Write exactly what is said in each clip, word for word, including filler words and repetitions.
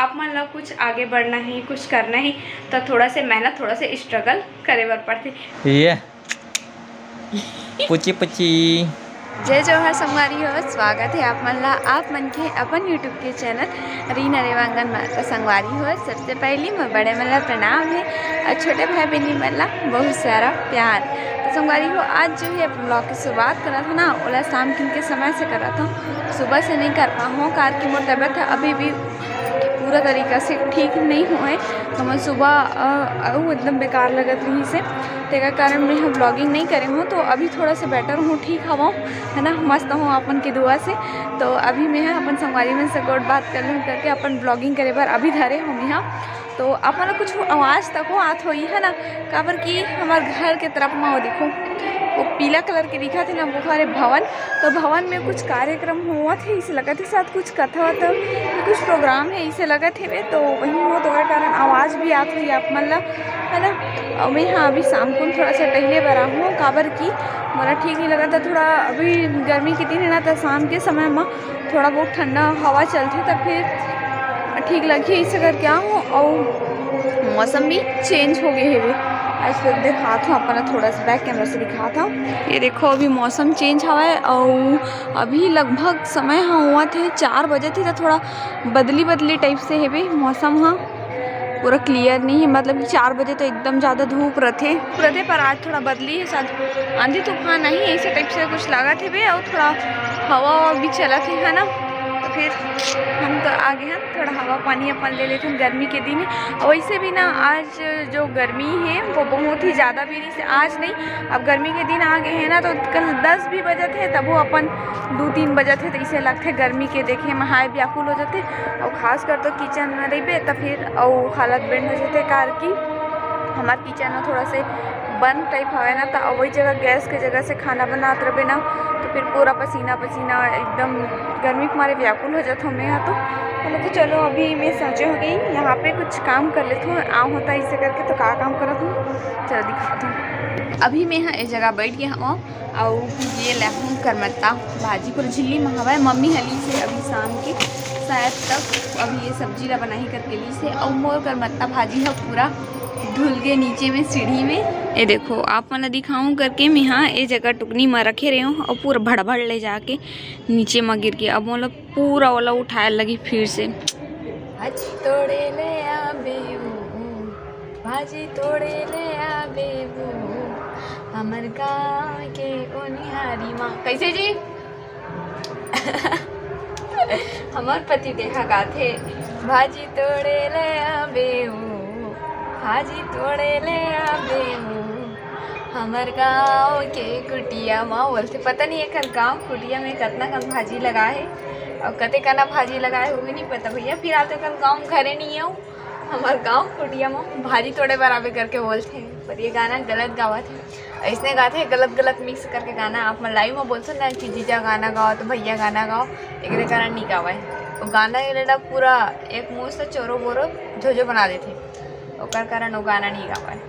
आप मन ला कुछ आगे बढ़ना है, कुछ करना है, तो थोड़ा से मेहनत, थोड़ा से स्ट्रगल करे बर पड़थे। ये पुची पुची। जय जोहार संगवारी हो, स्वागत है आप मन ला आप मन के अपन YouTube के चैनल रीना रेवांगन मा। तो संगवारी हो, सबसे पहली मैं बड़े मन ला प्रणाम है और छोटे भाई बहनी मन ला बहुत सारा प्यार। तो संगवारी हो, आज जो है ब्लॉग की शुरुआत करत हूँ ना, ओला शाम किन के समय से करत हूँ, सुबह से नहीं कर पाऊँ, कार कि मोर तबीयत है अभी भी पूरा तरीका से ठीक नहीं हुए, तो मैं सुबह अ, अउ एकदम बेकार लगत रही से, तेकर कारण मैं ह ब्लॉगिंग नहीं करे हूँ। तो अभी थोड़ा सा बेटर हूँ, ठीक हवँ, है ना, मस्त हूँ अपन के दुआ से। तो अभी मैं ह अपन संगवारी मन से गोठ बात कर लूँ करके अपन ब्लॉगिंग करे बर अभी धरे हूँ मैं ह। तो अपन कुछ आवाज़ तक हो आत होई, है ना, काबर कि हमार घर के तरफ में वो देखो, वो पीला कलर के दिखत है ना, वो हरे भवन। तो भवन में कुछ कार्यक्रम होवत है, इसे लगत है शायद कुछ कथा वथा, कुछ प्रोग्राम है, इसे लगत है। तो वही हो, तो ओकर कारण आवाज़ भी आत होई आप मन ला, है ना। और मैं हाँ अभी शाम को थोड़ा सा टहले बर आहूँ, काबर कि मोला ठीक नहीं लगत है थोड़ा। अभी गर्मी के दिन है ना, तो शाम के समय में थोड़ा बहुत ठंडा हवा चलथे, तब फिर ठीक लगही। इसे करके आहूँ, और मौसम भी चेंज हो गए हेवे। आज फिर दिखात हूँ अपन ला, थोड़ा सा बैक कैमरा से दिखात हूँ। ये देखो, अभी मौसम चेंज हवा है, और अभी लगभग समय ह हुआ थे चार बजे थे, तो थोड़ा बदली बदली टाइप से हेवे मौसम ह, पूरा क्लियर नहीं है। मतलब कि चार बजे तो एकदम ज़्यादा धूप रथे, धूप रथे, पर आज थोड़ा बदली है, शायद आंधी तूफान नहीं, ऐसे टाइप से कुछ लागत हेवे, और थोड़ा हवा भी चलत है, है ना। तो फिर हम तो आगे हैं, थोड़ा हवा पानी अपन ले लेते हैं गर्मी के दिन। और वैसे भी ना, आज जो गर्मी है वो बहुत ही ज़्यादा भी नहीं से आज नहीं, अब गर्मी के दिन आ गए हैं ना, तो कल दस भी बजत है तब वो अपन दो तीन बजत है, तो इसे लगते गर्मी के देखे में हाय व्याकुल हो जाते। और खासकर तो किचन में रहिबे तो फिर और हालत बेंड हो जाते, कार की हमार किचन में थोड़ा से बंद टाइप हवे ना, तो वही जगह गैस के जगह से खाना बनात रहे ना, तो फिर पूरा पसीना पसीना एकदम गर्मी के मारे व्याकुल हो जात हूँ मैं यहाँ तो। बोले तो चलो अभी मैं सोचे हो गई यहाँ पे कुछ काम कर लेती हूँ, आम होता है इसे करके, तो का काम करत हूँ चलो दिखाती हूँ। अभी मैं यहाँ एक जगह बैठ गया हूँ और ये ले हूँ करमत्ता भाजी, पूरा झिल्ली में हवा है। मम्मी हली से अभी शाम के शायद तक अभी ये सब्जी ला बनाही करके ली से, और मोर करमत्ता भाजी है पूरा धुल के नीचे में सीढ़ी में। ये देखो आप मन ला दिखाऊं करके मैं हाँ ये जगह टुकनी में रखे रहे हूँ और पूरा भड़भड़ ले जाके नीचे में गिर के अब मोला पूरा ओला उठाए लगी फिर से। भाजी तोड़े ले आबे वो, भाजी तोड़े ले आबे वो, हमर गाँव के ओनिहारी माँ। कैसे जी? हमर पति देहा गाथे, भाजी तोड़े ले आबे वो, भाजी तोड़े ले आबे वो, हमर गाँव के कुटिया माँ बोलथे। पता नहीं एकर गाँव कुटिया में कतना कन भाजी लगा है और कते कना भाजी लगा है, वो भी नहीं पता भैया। फिर आते कन गाँव घरे नहीं आऊँ, हमर गाँव कुटिया माँ भाजी तोड़े बर आबे करके बोलथे। पर ये गाना गलत गावत है, ऐसने गाथे गलत गलत मिक्स करके गाना। आप मन लाइव में बोलथन ना कि जीजा गाना गाओ तो भैया गाना गाओ, एकरे कारण नहीं गावे। वो गाना ये लेला पूरा एक मुंह से चोरो बोरो झोझो बना देथे, ओकर कारण वो गाना नहीं गावे।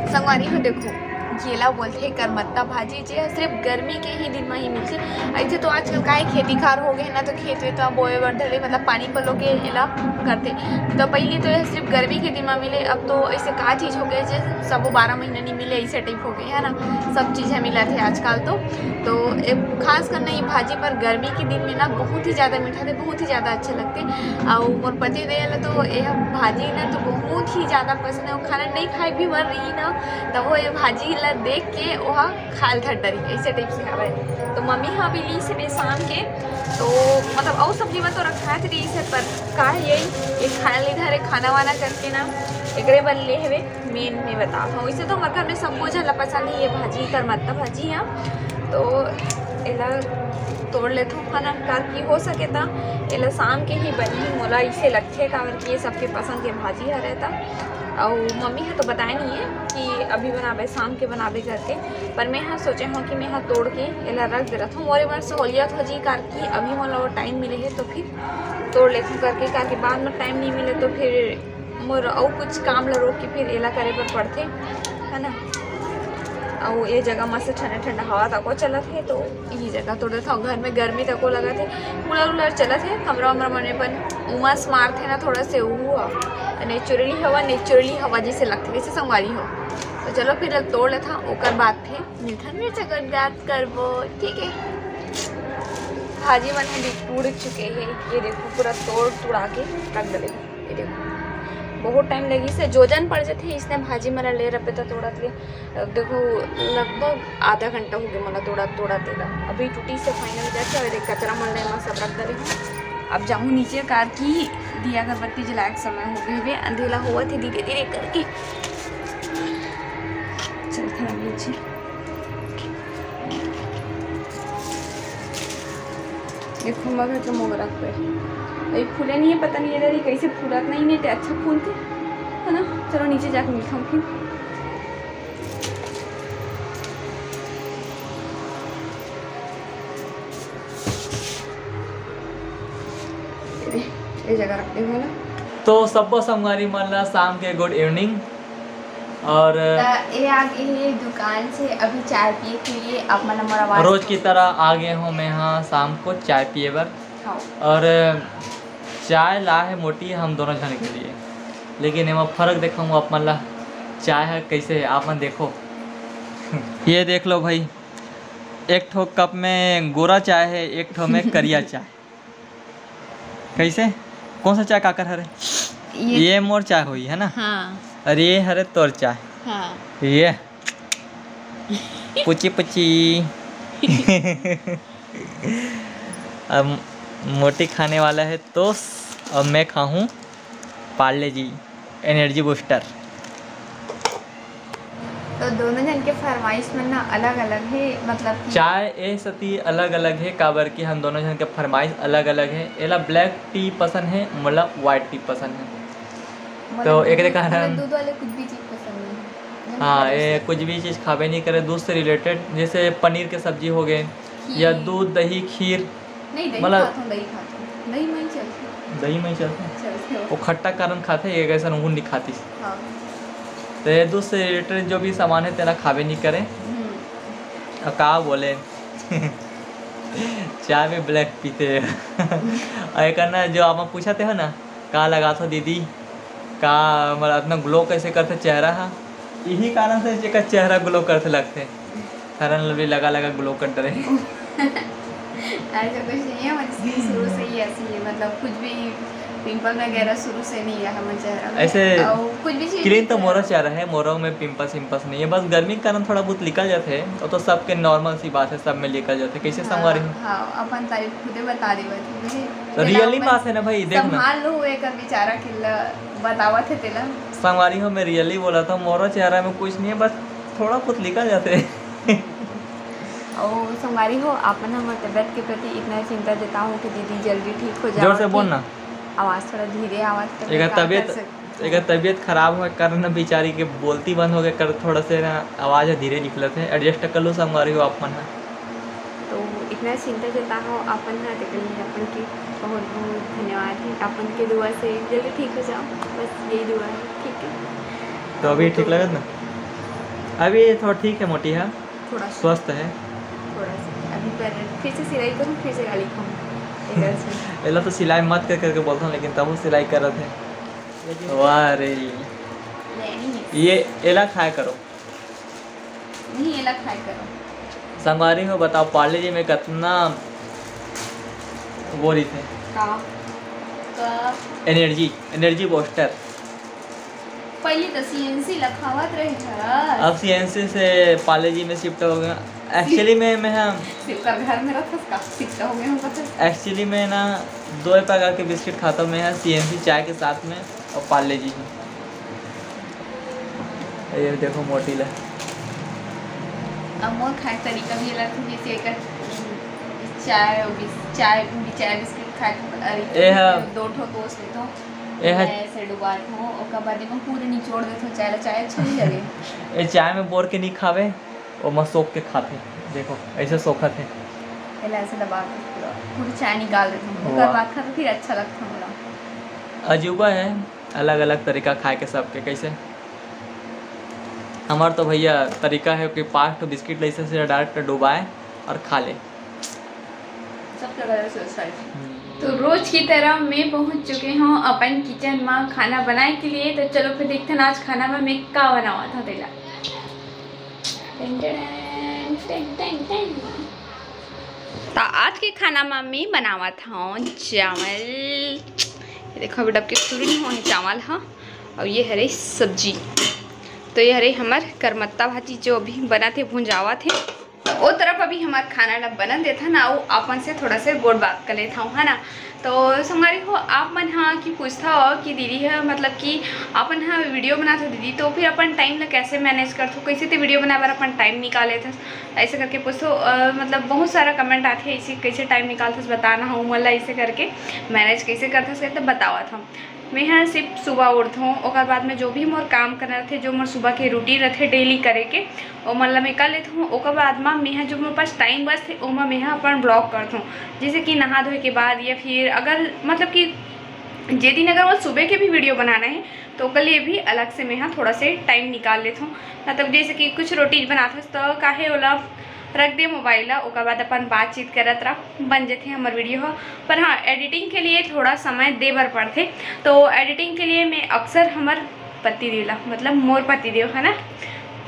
संगवारी हो देखो, जेला बोलथे करमत्ता भाजी, जे ह सिर्फ गर्मी के ही दिन म ही मिलथे। ऐसे तो आजकल काहे खेती खार हो गए ना, तो खेत वेत म बोए बर धरे, मतलब पानी पलो के एला करथे। तो पहले तो यह सिर्फ गर्मी के दिन म मिले, अब तो ऐसे का चीज हो गए जे सबो बारह महीना नहीं मिले, ऐसे टाइप हो गए है ना, सब चीज है मिला थे आजकल तो। तो ए, खास करना ये भाजी पर गर्मी के दिन में ना बहुत ही ज्यादा मीठा थे, बहुत ही ज्यादा अच्छा लगते। और मोर पति देव ला तो यह भाजी ना तो बहुत ही ज्यादा पसंद है, वो खाना नहीं खाए भी मन रही ना, तब वो ये भाजी ला देख के वह खाल धर डरी, ऐसे टाइप से हवे। तो मम्मी हाँ भी ली से बे शाम के, तो मतलब और सब्जी में तो रखा है रही से, पर का है यही ये खाए नहीं धरे खाना वाना करके ना, एकरे बर ले हवे। मेन में बता हूँ, इसे तो हमारे घर में सबको झन ला पसंद ही ये भाजी, करमत्ता भाजी है। तो एला तोड़ लेथो है ना, ताकि हो सके ता एला शाम के ही बनही, मोला इसे लगथे, काबर कि ये सबके पसंद के भाजी हरे ता। और मम्मी है तो बताए नहीं है कि अभी बनाबे, शाम के बनाबे करके, पर मैं हाँ सोचे हूँ कि मैं हाँ तोड़ के एला रख दे रहा हूँ। मोरे मन सहूलियत हो जी, कार कि अभी मोला वो टाइम मिले है तो फिर तोड़ लेथूँ करके, कार कि बाद में टाइम नहीं मिले तो फिर मोर अउ कुछ काम ला रोक के फिर एला करे बर पड़थे, है ना। अउ ये जगह मस्त ठंडा ठंडा हवा तको चलत हे, तो ये जगह तोड़ देथव। घर में गर्मी तको लगत हे, कूलर वूलर चलत हे, कमरा वमरा मने पर उमस मारथे ना थोड़ा से, वो नेचुरली हवा, नेचुरली हवा जैसे लगथे, कैसे संगवारी हो। तो चलो फिर तोड़ लेथा, ओकर बाद फिर मिलथन, फिर से बात करबो, ठीक है। भाजी मन ह भी टूट चुके हे, ये देखो पूरा तोड़ तुड़ा के रख दे। ये देखो, बहुत टाइम लगी से जोजन पड़ जाथे इसने भाजी मन ले रपे त तोड़त ले। अब देखो, लगभग आधा घंटा हो गया मोला तोड़ा तोड़ा तेला। अभी टूटी से फाइनल जाके और एक कचरा मन ले मैं सब रख दे। अब जाऊँ नीचे कार की दिया अगरबत्ती जलाए के समय हो गए हुए, अंधेला हुआ थे धीरे धीरे करके। चलते हैं नीचे। देखो मगर के मोगरा के पेड़, अभी फूले नहीं है, पता नहीं ये कैसे फूलत नहीं, नहीं तो अच्छा फूलते है ना। चलो नीचे जाके मिलता हूँ फिर। ये जगह रखते हो ना। तो सब्बो संगवारी मन ला शाम के गुड इवनिंग। और त ए आ गे हे दुकान से अभी चाय पिए के लिए। आप मन मोर आवाज रोज की तरह आ गए हूँ मैं यहाँ शाम को चाय पिए बर। हाँ। और चाय ला है मोटी हम दोनों जन के लिए, लेकिन एमा फर्क देखाऊँ आप मन ला, चाय है कैसे है आप मन देखो। ये देख लो भाई, एक ठो कप में गोरा चाय है, एक ठो में करिया चाय। कैसे? कौन सा चाय काकर हरे? ये ये मोर चाय होई है ना? हाँ। और ये हरे तोर चाय। हाँ। ये पुची पुची। अब मोटी खाने वाला है तो, अब मैं खाऊं पार्ले जी एनर्जी बूस्टर। तो दोनों जन के फरमाइश मन ना अलग अलग है, मतलब कि चाय ए सती अलग अलग है, काबर कि हम दोनों जन के फरमाइश अलग अलग है। एला ब्लैक टी पसंद है, मोला व्हाइट टी पसंद है। मोला तो दूध, एकरे कारण दूध वाले कुछ भी चीज पसंद नहीं है। हाँ, ये कुछ भी चीज खाबे नहीं करे दूध से रिलेटेड, जैसे पनीर के सब्जी हो गए या खीर। दूध, दही, खीर। नहीं, दही मतलब खाथों, दही खाथों। दही में ही चलते। दही में ही चलते। चलते हो। वो खट्टा कारण खाथे, ये कैसे नहुन नहीं खाती। हाँ। तो ये दूध से रिलेटेड जो भी सामान है, तेना खाबे नहीं करे। हम्म। और का बोले, चाय में ब्लैक पीते हैं। और एक ना, जो आप पूछाते हो ना, का लगाथो दीदी, का मतलब इतना ग्लो कैसे करथे चेहरा हा? यही कारण से जेकर चेहरा ग्लो करथे लगथे। फेयर लवली लगा लगा ग्लो कर डरे। ऐसा कुछ नहीं है, हमारी स्किन शुरू से ही ऐसी है, मतलब कुछ भी पिंपल वगैरह शुरू से नहीं है हमारे चेहरा में। ऐसे और कुछ भी चीज क्लीन तो मोरा चेहरा है, मोरा में पिंपल्स विंपल्स नहीं है, बस गर्मी के कारण थोड़ा बहुत निकल जाते हैं, वो तो सबके नॉर्मल सी बात है, सब में निकल जाते हैं। कैसे हाँ, संगवारी हो? हाँ, अपन तारीफ खुदे बता देवत हवे। तो रियली बात है ना भाई, देख ना। संभाल लो एकर बेचारा के ल-, बतावत है तेला। संगवारी हो, मैं रियली बोला था, मोरा चेहरा में कुछ नहीं है, बस थोड़ा बहुत निकल जाते हैं। और संगवारी हो, आप मन हमर तबियत के प्रति इतना चिंता जताओ कि दीदी जल्दी ठीक हो जाओ। जोर से बोल ना। आवाज थोड़ा धीरे, आवाज तो एकर तबियत, एकर तबियत खराब होए कारण ना बेचारी के बोलती बंद हो गए, कर थोड़ा से ना आवाज धीरे निकलत है, एडजस्ट कर लो संगवारी हो आप मन ना। तो इतना चिंता जताओ आप मन ना, तेकर लिए अपन के बहुत बहुत धन्यवाद है। अपन के दुआ से जल्दी ठीक हो जाओ, बस यही दुआ है, ठीक है? तो अभी ठीक लगत ना? अभी थोड़ा ठीक है मोटी, हाँ। थोड़ा सा। स्वस्थ है। थोड़ा सा। अभी पर फिर से सिलाई करूँ, फिर से गाली खाऊँ। एला तो सिलाई मत कर करके बोलता हूँ, लेकिन तब वो सिलाई करत है। वाह रे। ये एला खाया करो। नहीं, एला खाया करो। संगवारी हो, बताओ पार्ले जी में कितना वो रही थे? का? का? Energy, energy booster. पहले तो सीएनसी ला खावत रहे हस। अब सीएनसी से पार्ले जी में शिफ्ट हो गया। एक्चुअली में मैं हम सिर्फ घर में रहत हस का? शिफ्ट हो गए हम पता। एक्चुअली में ना दो प्रकार के बिस्किट खाता हूँ मैं, सीएनसी चाय के साथ में और पार्ले जी में। ये देखो मोटी ला। अब मोर खाए तरीका भी अलग है, जैसे एक चाय और बिस-, चाय भी, चाय बिस्किट खाए तो अरे ए हा। दो ठो टोस्ट लेता हूँ। ए हा। मैं ऐसे डुबा देता हूँ, ओकर बाद में पूरे निचोड़ देता हूँ, चाय ला, चाय अच्छा नहीं लगे। ए चाय में बोर के नहीं खावे, ओमा सोख के खाथे। देखो, ऐसे सोखत है। एला ऐसे दबा के पूरा, पूरी चाय निकाल देता हूँ। ओकर वाह। बाद खाते फिर अच्छा लगता है मोला। अजूबा है, अलग-अलग तरीका खाए के सबके। कैसे? हमार तो भैया तरीका है कि पाँच ठो बिस्किट ले से डायरेक्ट डुबाए और खा ले। सबसे बड़ा एक्सरसाइज। तो रोज की तरह मैं पहुंच चुके हूँ अपन किचन में खाना बनाए के लिए। तो चलो फिर देखते हैं आज खाना में मैं का बनावत हूँ तेला। Ten ten ten ten ten. तो आज के खाना में मैं बनावत हूँ चावल। ये देखो, अभी डब के शुरू नहीं हुआ है चावल, हाँ। और ये हरे सब्जी, तो ये हरे हमर करमत्ता भाजी जो अभी बनत हे, भुंजावत हे। ओ तरफ अभी हमार खाना ला बनन देथन, अउ अपन से थोड़ा से गोठ बात कर लेथन, है ना। तो संगवारी हो, आप मन हा कि पूछथव कि दीदी है, मतलब कि अपन हा वीडियो बनात हो दीदी, तो फिर अपन टाइम ला कैसे मैनेज करथो, कैसे ते वीडियो बनाए बर अपन टाइम निकाल लेथस, ऐसे करके पूछथव। अ, मतलब बहुत सारा कमेंट आथे ऐसे, कैसे टाइम निकालथस बताना हो, मोला ऐसे करके मैनेज कैसे करथस करके बतावत हूँ। मैं हा सिर्फ सुबह उठथों, ओकर बाद में जो भी मोर काम करना रहिथे, जो मोर सुबह के रूटीन रहिथे डेली करे के, ओमन ला मैं कर लेथों। ओकर बाद में मैं हा जो मोर पास टाइम बचथे, ओमा मैं हा अपन ब्लॉग करथों। जैसे कि नहा धोए के बाद या फिर अगर मतलब कि जे दिन अगर वो सुबह के भी वीडियो बनाना है तो ओकर लिए भी अलग से मैं हा थोड़ा से टाइम निकाल लेथों। मतलब जैसे कि कुछ रोटी बनाथस तो काहे ओला रख दे मोबाइल ला, ओकर बाद अपन बातचीत करत रह, बन जथे हमर वीडियो ह। पर हाँ, एडिटिंग के लिए थोड़ा समय दे बर पड़थे। तो एडिटिंग के लिए मैं अक्सर हमर पति देव ला, मतलब मोर पति देव है ना,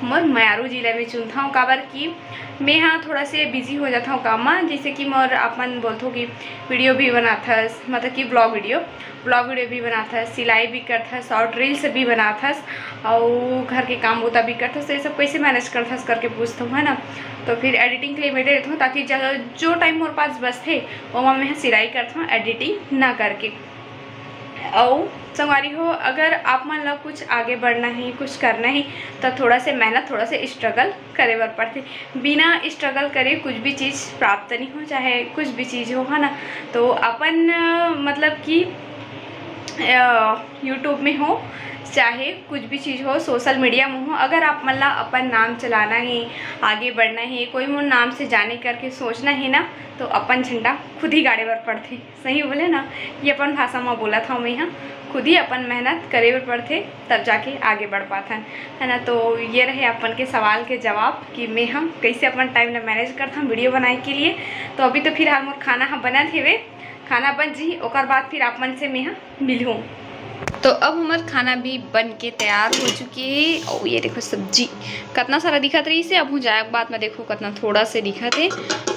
मोर मयारू जी ला मैं चुनथौं, काबर कि मैं हाँ थोड़ा से बिजी हो जाथौं काम में। जैसे कि मोर अपन बोलथों कि वीडियो भी बनाथस, मतलब कि ब्लॉग वीडियो, ब्लॉग वीडियो भी बनाथस, सिलाई भी करथस, शॉर्ट रील्स भी बनाथस, अउ घर के काम बूता भी करथस, तो ये सब कैसे मैनेज करथस करके पूछथौं, है ना। तो फिर एडिटिंग के लिए मैं दे देथौं, ताकि ज-, जो टाइम मोर पास बचथे, ओमा मैं सिलाई करथौं एडिटिंग ना करके। अउ संगवारी हो, अगर आप मन ला कुछ आगे बढ़ना है, कुछ करना है, तो थोड़ा से मेहनत, थोड़ा से स्ट्रगल करे बर पड़थे। बिना स्ट्रगल करे कुछ भी चीज़ प्राप्त नहीं हो, चाहे कुछ भी चीज़ हो, है ना। तो अपन, अ, मतलब कि, अ, YouTube में हो, चाहे कुछ भी चीज़ हो, सोशल मीडिया में हो, अगर आप मन ला अपन नाम चलाना है, आगे बढ़ना है, कोई मोर नाम से जाने करके सोचना है ना, तो अपन झंडा खुद ही गाड़े बर पड़थे। सही बोले ना, ये अपन भाषा में बोलत हौं मैं हा, खुद ही अपन मेहनत करे बर पड़थे, तब जाके आगे बढ़ पाथन, है ना। तो ये रहे अपन के सवाल के जवाब कि मैं हा कैसे अपन टाइम ला मैनेज करथौं वीडियो बनाए के लिए। तो अभी तो फिलहाल मोर खाना हा बनत हेवे, खाना बन जी, ओकर बाद फिर आप मन से मैं हा मिलहूँ। तो अब हमर खाना भी बन के तैयार हो चुके हे। और ये देखो सब्जी कतना सारा दिखत रहिसे, अब भुंजाए के बाद में देखो कतना थोड़ा से दिखत हे,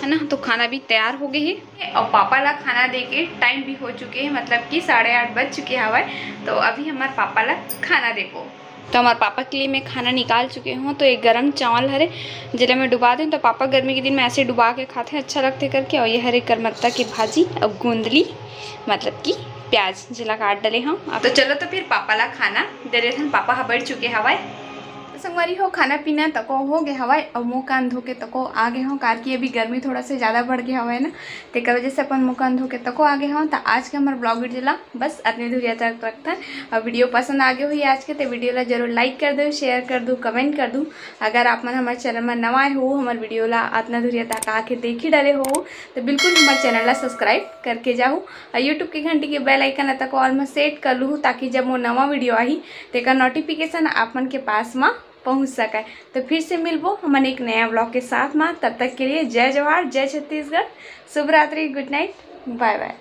है ना। तो खाना भी तैयार हो गए हे। और पापा ला खाना दे के टाइम भी हो चुके हे, मतलब कि साढ़े आठ बज चुके हवय। तो अभी हमर पापा ला खाना देबो। तो हमर पापा के लिए मैं खाना निकाल चुके हूँ। तो एक गरम चावल हरे, जेला मैं डुबा दें, तो पापा गर्मी के दिन में ऐसे डुबा के खाथे, अच्छा लगथे करके। और ये हरे करमत्ता के भाजी और गोंदली, मतलब कि प्याज, जेला काट डले हूँ। तो चलो, तो फिर पापा ला खाना दे देथन, पापा हा बैठ चुके हवय। तो संगवारी हो, खाना पीना तको हो गए हवय, और मुंह कान धो के तको आ गए हूँ, कार की अभी गर्मी थोड़ा से ज़्यादा बढ़ गया हवय ना, तेकर वजह से अपन मुंह कान धो के तको आ गए हूँ। तो आज के हमर ब्लॉग वीडियो ला बस अतने धुरिया तक रखथन। और वीडियो पसंद आ गए हुई आज के, तो वीडियो ला जरूर लाइक कर दो, शेयर कर दो, कमेंट कर दो। अगर आप मन हमर चैनल में नवा आए हो, हमर वीडियो ला अतना धुरिया तक आके देखी डाले हो, तो बिल्कुल हमर चैनल ला सब्सक्राइब करके जाहू। और YouTube के घंटी के बेल आइकन ला तको ऑल में सेट कर लूहू, ताकि जब वो नवा वीडियो आही, तेकर नोटिफिकेशन आप मन के पास में पहुंच सके। तो फिर से मिलबो हमन एक नया ब्लॉग के साथ में। तब तक के लिए जय जोहार, जय छत्तीसगढ़, शुभ रात्रि, गुड नाइट, बाय बाय।